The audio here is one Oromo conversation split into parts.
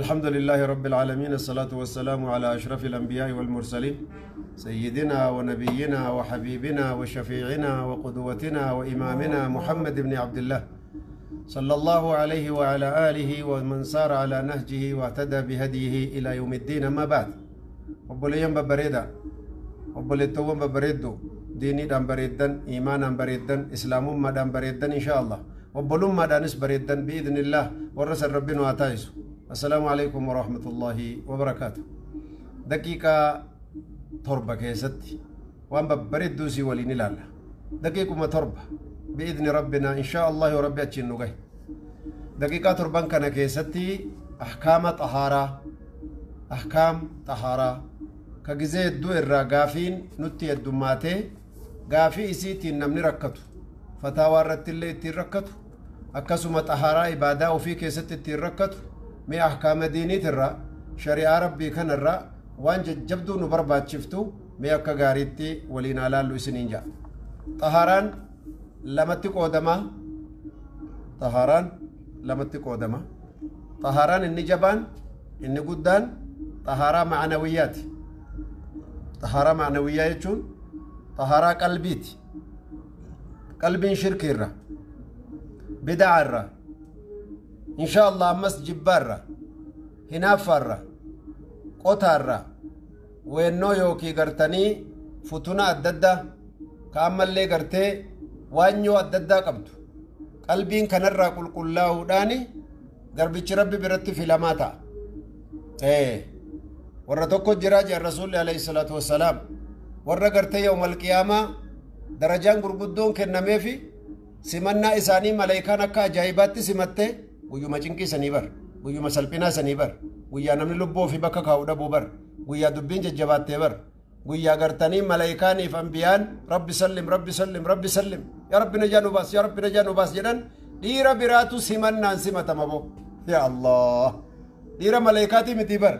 الحمد لله رب العالمين، الصلاة والسلام على أشرف الأنبياء والمرسلين، سيدنا ونبينا وحبيبنا وشفيعنا وقدوتنا وإمامنا محمد بن عبد الله صلى الله عليه وعلى آله ومن سار على نهجه واهتدى بهديه إلى يوم الدين. أما بعد، obboleeyyan babbareeda، obboleettowwan babbareeddu، diiniidhaan bareeddan، iimaanaan bareeddan، islaamummaadhaan bareeddan، insha Allah obbolummaadhaanis bareeddan، biidnillah warra san Rabbi nu haa taasisu. Assalaamu alaikum warahmatullaahi wabarakaatu. Daqiiqaa 7 keessatti waan babbareedduu sii waliin ilaalla. Daqiiquma 7 biidni rabbina, insha Allah, yoo Rabbi achiin nu gahe. Daqiiqaa 7n kana keessatti ahkaama xahaaraa, ahkaam xahaaraa ka gizee hedduu irraa gaafiin nutti heddummaatee, gaafii isiitiin namni rakkatu, fataawaa irratti illee ittiin rakkatu, akkasuma xahaaraa ibaadaa ofii keessatti ittiin rakkatu, mee ahkaama diiniitirraa, shari'aa Rabbii kanarraa waan jajjabduu nu barbaachiftu mee akka gaariitti waliin haa laallu isiniin ja'a. Xahaaraan lamatti qoodama. Xahaaraan lamatti qoodama. Xahaaraan inni jabaan, inni guddaan, xahaaraa ma'anawiyyaati. Xahaaraa ma'anawiyyaa jechuun xahaaraa qalbiiti. Qalbiin shirkiirra, bidacaarra, insha Allah ammas jibbaarra, hinaaffaarra, qotaarra, weennoo yookii gartanii futuna adda addaa ka ammallee gartee waanyoo adda addaa qabdu, qalbiin kanarraa qulqullaa'uudhaani garbichi Rabbi biratti filamaa ta'a. Warra tokko jiraa jedhan Rasuulli alayhi salaatu wassalaam, warra gartee yawmal qiyaamaa darajaan gurguddoon kennameefi, simannaa isaanii malaayikaan akka ajaa'ibaatti simattee, guyyuma cinqii sanii bar, guyyuma salphinaa sanii bar, guyyaa namni lubbuu ofii bakka kaa'u dhabuu bar, guyyaa dubbiin jajjabaattee bar, guyyaa gartanii malaayikaaniif ambiyaan "Rabbi sallim, Rabbi sallim, Rabbi sallim, yaa Rabbi najaa nu baas, yaa Rabbi najaa nu baas" jedhan, dhiira biraatu simannaan simatama boo. Ya Allah, dhiira malaayikaatii miti bar,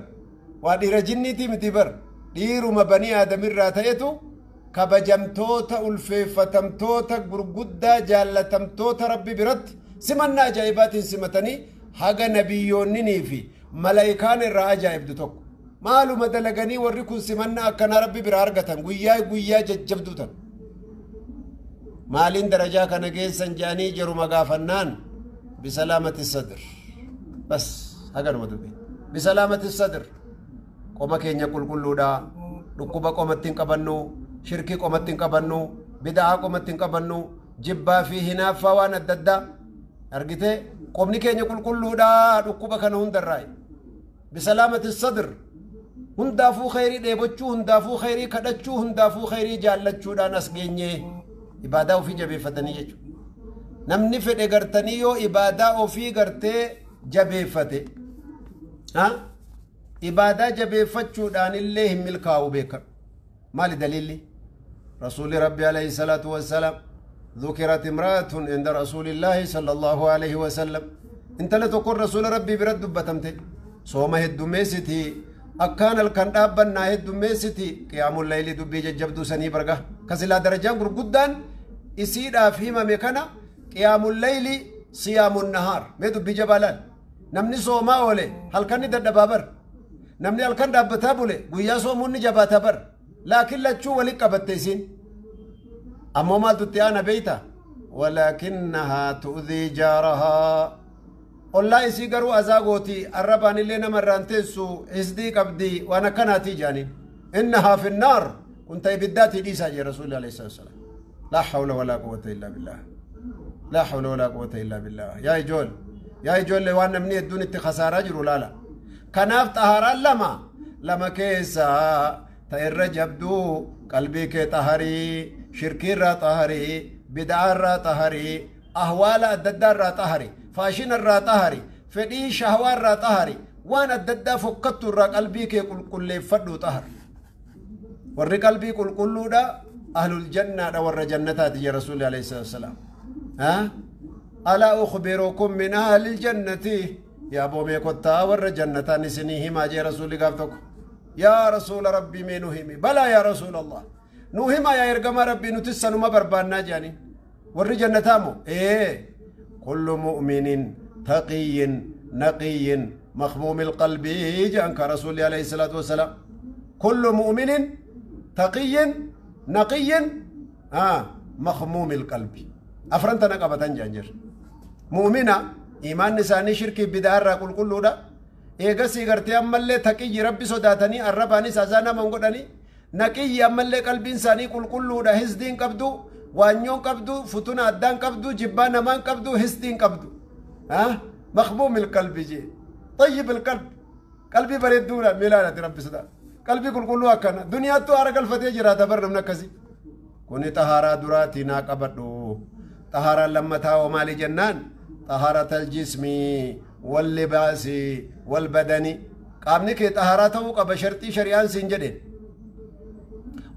waa dhiira jinniitii miti bar, dhiiruma banii aadamirraa ta'etu kabajamtoota, ulfeeffatamtoota, gurguddaa, jaallatamtoota Rabbi biratti simannaa ajaa'ibaatiin simatanii, haga nabiyyoonninii fi malaayikaan irraa ajaa'ibdu tokko. Maaluma dalaganii warri kun simannaa akkanaa Rabbi biraa argatan guyyaa guyyaa jajjabduu tan? Maaliin darajaa kana geessan jedhanii jeruma gaafannaan, bisalaamati sadr. Bas, haganuma dubbi. Bisalaamati sadr, qoma keenya qulqulluudha, dhukkuba qomatti hin qabannu, shirkii qomatti hin qabannu, bida'aa qomatti hin qabannu, jibbaa fi hinaaffaa waan adda addaa argite, qomni keenya qulqulluudha dhukkuba kana hundarraa. Bisalaamati sadr, hundaafuu khayrii dheebochuu, hundaafuu khayrii kadhachuu, hundaafuu khayrii jaallachuudhaan as geenye. Ibaadaa ofii jabeeffatanii jechuudha. Namni fedhe gartanii yoo ibaadaa ofii gartee jabeeffate, ibaadaa jabeeffachuudhaan illee hin milkaa'u beekadhu. Maali daliilli? Rasuulli Rabbi alayhi salaatu wassalaam, ذكرت امرأة عند رسول الله صلى الله عليه وسلم، intala tokkon Rasuula Rabbii bira dubbatamte. Sooma heddummeessiti, akkaan halkan dhaabbannaa heddummeessiti, qiyaamuun layli dubbii jajjabduu sanii barga kasilaa darajaan gurguddaan isiidhaaf himame kana, qiyaamuun layli, siyaamuun nahaar. Mee dubbii jabaa laal. Namni soomaa oole halkan ni dadhabaa bar, namni halkan dhaabbataa bule guyyaa soomuun ni jabaataa bar, laakiin lachuu walit qabatte. Isiin ammoo maaltu itti aana beeyta? Walaakinnahaa tu'dhii jaarahaa, ollaa isii garuu azaa gooti, arrabaan illee nama irraan teessu, hisdii qabdi, waan akkanaatii jaaniin. Innahaa fi nnaar, kun ta ibiddaatii dhiisaa jee Rasuulli alayhi salaatu wasalaam. Laa hawla walaa quwwata illaa billah, laa hawla walaa quwwata illaa billah. Yaa ijool, yaa ijoollee, waan namni hedduun itti khasaaraa jiru laala. Kanaaf xahaaraan lama lama keessaa ta irra jabduu qalbii kee xaharii, shirkii irraa xaharii, bid'aa irraa xaharii, ahwaala adda addaa irraa xahari, faashina irraa xahari, fedhii shahwaa irraa xahari, waan adda addaa fokkattu irraa qalbii kee qulqulleeffadhu, xahar. Warri qalbii qulqulluudha ahlul jannaadha, warra jannataati jee Rasuulli alayhi salaatu wasalaam. "Alaa ukhbirukum min ahlil jannati?" Yaa boomee kottaa, warra jannataan isinii himaa jee Rasuulli gaaf tokko. Yaa Rasuula Rabbii, mee nu himi. Balaa yaa Rasuula Allah, nu himaa yaa ergamaa Rabbii, nutis sanuma barbaannaa jedhanii. Warri jannataa moo? Ee, kullu mu'minin taqiyyin naqiyyin. مخموم القلب جانك رسول الله عليه الصلاة والسلام. كل مؤمن تقي نقي مخموم القلب. أفرنت نقبة جانجر مؤمنة إيمان نساني شركي بدار قل كله ده إيجاسي قرتي أما اللي تقي ربي صداتني الرباني سازانا من قدني نقي أما اللي قلب إنساني قل كله ده هزدين قبدو وانيون قبدو فتون أدان قبدو جبان مان قبدو هزدين قبدو مخموم القلب جي طيب القلب قلبي بريد دونا ميلانة ربي صدا قلبي كل كله أكنا دنيا تو أرجل فتي جرا تبر من كذي كوني طهارة دراتي ناقبتو طهارة لما تاو مالي جنان طهارة الجسم واللباس والبدن قامني كي طهارته قبشرتي شريان سنجدين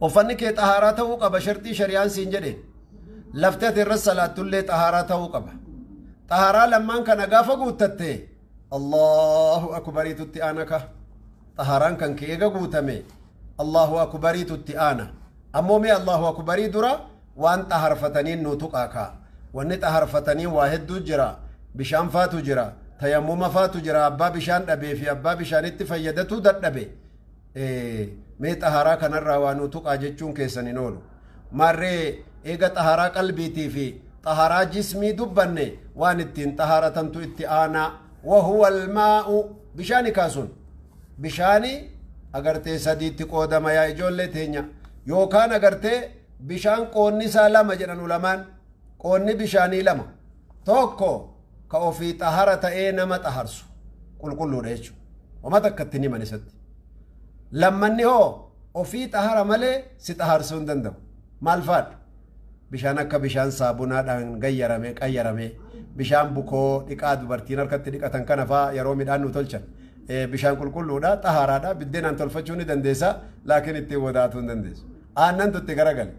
وفني كي طهارته قبشرتي شريان سنجدين لفتة الرسالة تلي طهارته قب طهارة لما كان غافا قوتته الله أكبر تتي أنك طهاران كان كيغا قوتمي الله أكبر تتي أنا أمومي الله أكبر درا وأن طهرفتني نوتقاكا وأن طهرفتني واحد جرا بشام فاتو جرا تيمم فاتو جرا أبا بشان أبي في أبا بشان اتفيدتو دتبي مي طهارا كان الروانو تقا جتشون كيسني نولو مري إيغا طهارا قلبي تي في طهارا جسمي دبني وان التين طهارة تنتو اتي وهو الماء بشاني كاسون بشاني أغرتي سديت قودما يا إجولة تينيا يوكان أغرتي بشان قوني سالما جنان علمان قوني بشاني لما توكو كأوفي طهارة إيه نما طهرسو قل كله ريشو وما تكتني من ست لما نهو وفي طهارة ملي ستهرسون دندو مالفات bishaan akka bishaan saabunaadhaan gayyarame qayyarame bishaan bukoo dhiqaa dubartiin harkatti dhiqatan kana faa yeroo midhaan nu tolchan bishaan qulqulluudha xahaaraadha biddeenaan tolfachuu ni dandeessa laakiin ittiin wadaatuu hin dandeessu aannantu itti garagale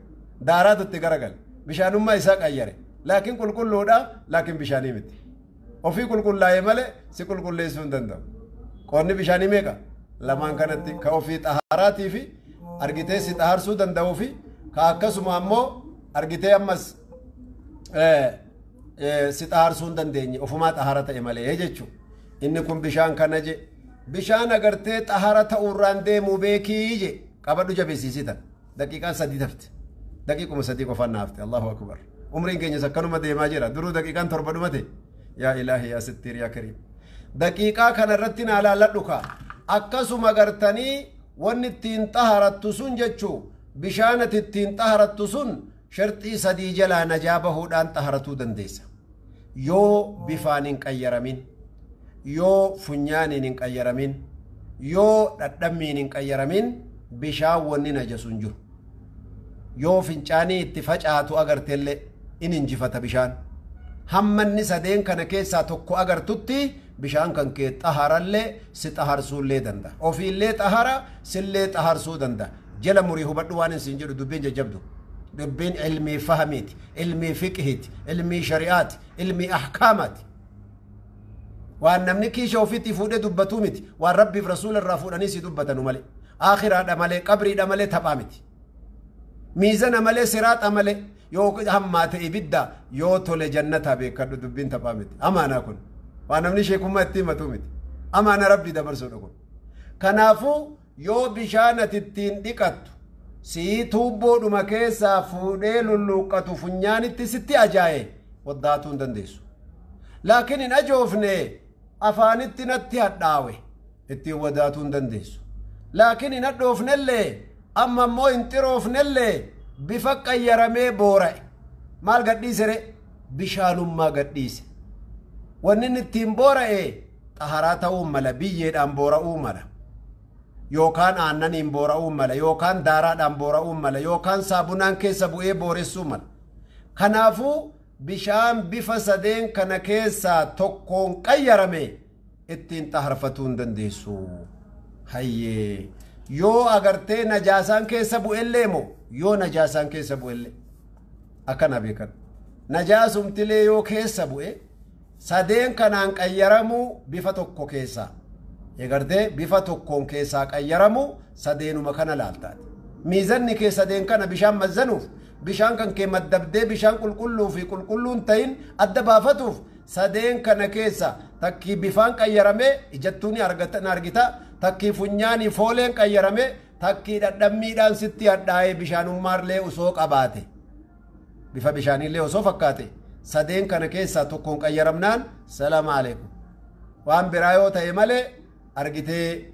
daaraatu itti garagale bishaanummaa isaa qayyare laakiin qulqulluudha laakiin bishaanii miti ofii qulqullaa'e malee si qulqulleessuu hin danda'u qoonni bishaanii meeqa lamaan kanatti ka ofii xahaaraatii fi argitee si xaharsuu danda'uu fi ka akkasuma ammoo argitee ammas si xaharsuu hin dandeenye ofumaa xahara ta'e malee jechuudha. Inni kun bishaan kana je bishaan agartee xahara ta'uurraan deemuu beekii je qabadhu jabeessiisitan daqiiqaan 3 tafte daqiiquma 3 qofaan naafte Allahu akbar umriin keenyas akkanuma deemaa jira duruu daqiiqaan 7 dhumate yaa ilaahi yaa sittiir yaa kariim daqiiqaa kanarratti naa laalladhu kaa akkasuma gartanii wanni ittiin xaharattu sun jechuu bishaan ati ittiin xaharattu sun sharxii 3 jalaa najaa bahuudhaan xaharatuu dandeessa. Yoo bifaan hin qayyaramin, yoo funyaaniin hin qayyaramin, yoo dhadhammiin hin qayyaramin bishaan wanni najasu hin jiru. Yoo fincaanii itti facaatu agarteellee in injifata bishaan. Hammanni sadeen kana keessaa tokko agartutti bishaan kan kee xaharallee si xaharsuullee danda'a. Ofiillee xahara sillee xaharsuu danda'a. Jala murii hubadhu waan isin jedhu dubbiin jajjabdu. دبين علمي فهميت علمي فقهيت علمي شريعات علمي أحكامات وأن نمنكي شوفيتي فودة دبتومت وأن ربي في رسول الرافور أنيسي دبتنو مالي آخر هذا مالي قبري دا مالي تبامت ميزان مالي صراط مالي يو هم تإبدا يو تولي جنة بكر دبين تبامت أمانا كن وأن نمني كما تيمتومت أمانا ربي دبرسولكم كنافو يو بشانة التين ديكت sii tuubboodhuma keessaa fuudhee lulluuqqatu funyaanitti sitti ajaa'e waddaatuu hin dandeessu. Laakiin hin ajoofne afaanitti natti hadhaawe ittiin wadaatuu hin dandeessu. Laakiin hin hadhoofnellee amma immoo hin xiroofnellee bifa qayyaramee boora'e. Maal gadhiise ree? Bishaanummaa gadhiise. Wanni inni ittiin boora'e xaharaa ta'uu mala biyyeedhaan boora'uu mala. Yookaan aannaniin boora'uu mala yookaan daaraadhaan boora'uu mala yookaan saabunaan keessa bu'ee booressuu mala. Kanaafuu bishaan bifa sadeen kana keessaa tokkoon qayyarame ittiin xaharfatuu hin dandeessu. Hayyee yoo agartee najaasaan keessa bu'ellee moo yoo najaasaan keessa bu'ellee akkana beekan najaasumtilee yoo keessa bu'e sadeen kanaan qayyaramuu bifa tokko keessaa. Egartee bifa tokkoon keessaa qayyaramu sadeenuma kana laaltaati. Miizanni kee sadeen kana bishaan mazzanuuf bishaan kan kee maddabdee bishaan qulqulluu fi qulqulluun ta'in adda baafatuuf Sadeen kana keessa takkii bifaan qayyarame ijattuu ni argita, takkii funyaanii fooleen qayyarame, takkii dhadhammiidhaan sitti hadhaa'ee bishaanummaallee osoo qabaate, bifa bishaaniillee osoo fakkaate, sadeen kana keessaa tokkoon qayyaramnaan salaam aleekum. Waan biraa yoo ta'e malee argitee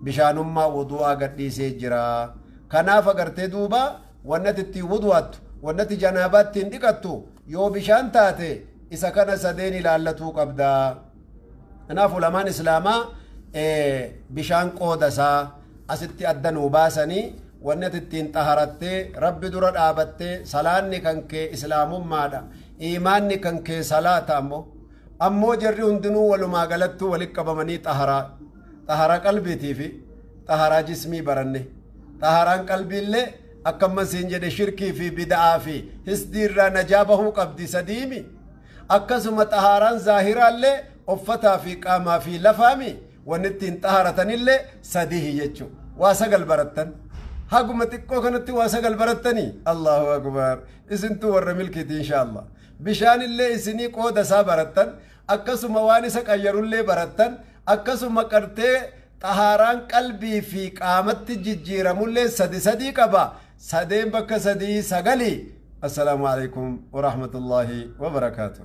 bishaanummaa wudu'aa gadhiisee jira. Kanaaf agartee duuba wannati ittiin wudu'attu, wannati janaabaa ittiin dhiqattu yoo bishaan taate isa kana sadeen ilaallatuu qabda. Kanaaf ulamaan islaamaa bishaan qooda isaa asitti adda nuu baasanii, wannati ittiin xaharattee rabbi dura dhaabattee salaanni kan kee islaamummaadha, iimaanni kan kee salaata. Ammoo jarri hundinuu walumaa galattuu walitti qabamanii xaharaa qalbiitii fi xaharaa jismii baranne. Xaharaan qalbiillee akka amman siin jedhe shirkii fi bida'aa fi hisdii irraa najaa bahuu qabdi, sadiimi. Akkasuma xaharaan zaahiraallee uffataa fi qaamaa fi lafaami, wanni ittiin xaharatanillee sadihi jechuu. Waa sagal barattan. Haguma xiqqoo kanatti waa sagal barattanii, Allahu akbar, isintuu warra milkiiti insha Allah. Bishaanillee isinii qooda isaa barattan, akkasuma waan isa qayyarullee barattan, akkasuma qartee xahaaraan qalbii fi qaamatti jijjiiramullee sadi sadii qaba. Sadeen bakka sadii sagali. Assalaamu alaikum warahmatullaahi wabarakaatu.